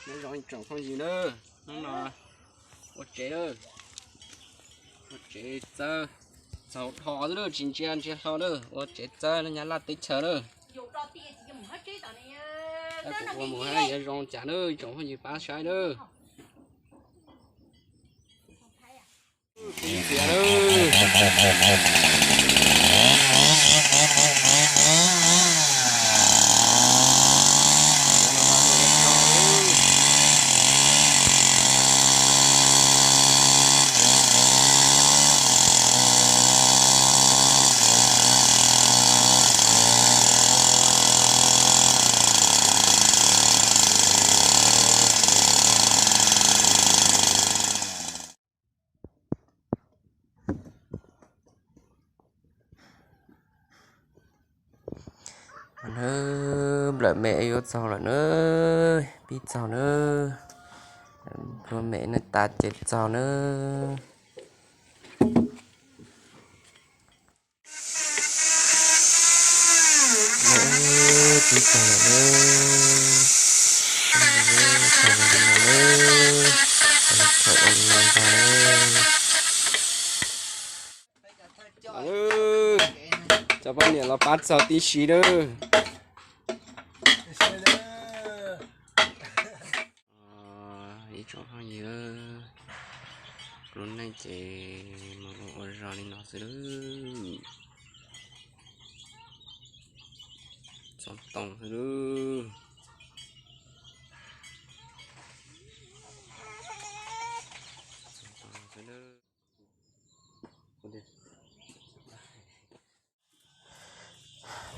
Nyob zoo ib tsoom phooj ywg na, hnub no ua tsev lawm, ua tsev txawb, txaus dhos xwb lawm, tsis ntsia ntsia hlo lawm, ua tsev txawb nyab laj teb chaws lawm. Kuv ua mus hab yuav zoo cas na, ib tsoom phooj ywg pab saib lawm. Ib txiav lawm. Nawb, nplawm mem yuav txaug lawm nawb, pib txaug nawb. Nplawm mem no tas ces txaug nawb. Nawb, pib txaug lawm nawb. Txaug li no nawb. Txaug li no ntag nawb. Cov poj niam los pab txaug tib si nawb. Ib tsoom phooj ywg, lub neej ces mus ua zog li no xwb lawm. Txhob toom xwb lawm.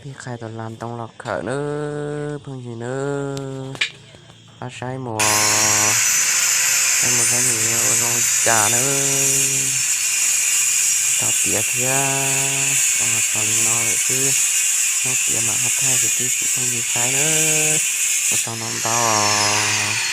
Pib qhais tus las ntoo los khawm nawb phooj ywg nawb. Pab saib mus, saib mus saib nws ua zoo li cas nawb. Tau tiav thiab, ua tau li no lawm xwb. Hnub tiav mam ho thaij rau peb tsoom phooj ywg saib nawb. Ua tsaug ntau ntau os.